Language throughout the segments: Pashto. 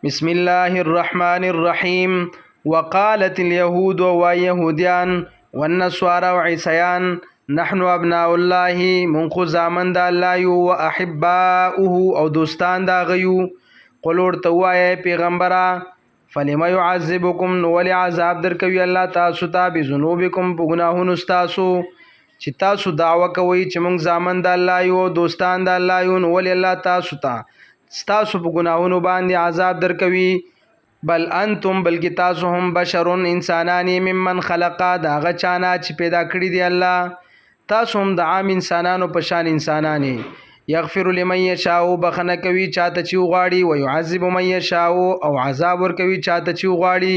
بسم الله الرحمن الرحیم. وقالت اليهود، و يهوديان، والنصارى، او عیسیان، نحن ابناء الله، مونږ خو زامن د الله یو، و احباؤه، او دوستان د هغه یو. قل، ورته ووایه پیغمبره، فلم يعذبکم، نو ولې عذاب درکوي الله تاسو ته، بذنوبکم، په ګناهونو ستاسو؟ چې تاسو دعوه کوئ چې مونږ زامن د الله یو او دوستان د الله یو، نو ولې الله تاسو ته ستاسو په ګناهونو باندې عذاب درکوي؟ بل انتم، بلکې تاسو هم، بشر، انسانان یې، ممن خلق، د هغه چا نه چې پیدا کړي دي الله. تاسو هم د عام انسانانو په شان انسانان یې. یغفر لمن یشاء، بخنه کوي چاته چې وغواړي، ويعذب من یشاء، او عذاب ورکوي چاته چې وغواړي.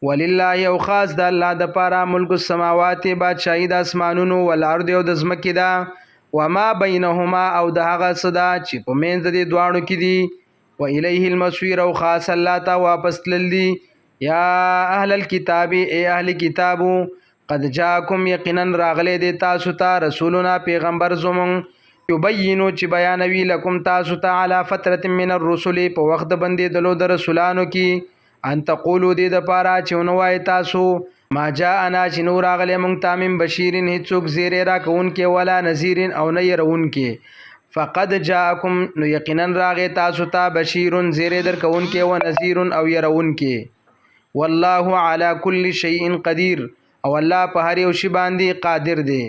ولله، او خاص د الله د پاره، ملک السماوات، بادشاہي د اسمانونو، والارض، او د ځمکې ده، وما بینهما، او د هغه څه ده چې په منځ د دې دواړو کې دي. و الیه المصیر، او خاص الله ته واپس تلل دي. یا اهل الكتاب، ای اهل کتابو، قد جاءکم، یقینا راغلی دی تاسو ته، رسولنا، پیغمبر زمون، یبینو، چې بیانوي، لکم، تاسو ته، علی فترة من الرسل، په وخت د بندېدلو د رسولانو کې، ان تقولو، دې د پاره چې ونوای تاسو، ما جاءنا، چې نو راغلی مونږ ته، من بشیرین، هیڅوک زیری راکوونکی، ولا نذیرین، او نه یرونکی. فقد جاءکم، نو یقینا راغی تاسو ته، بشیرون، زیری درکوونکی، و نذیرون، او یرونکی. والله علی کل شیء قدیر، او الله په هر یو شی باندې قادر دی.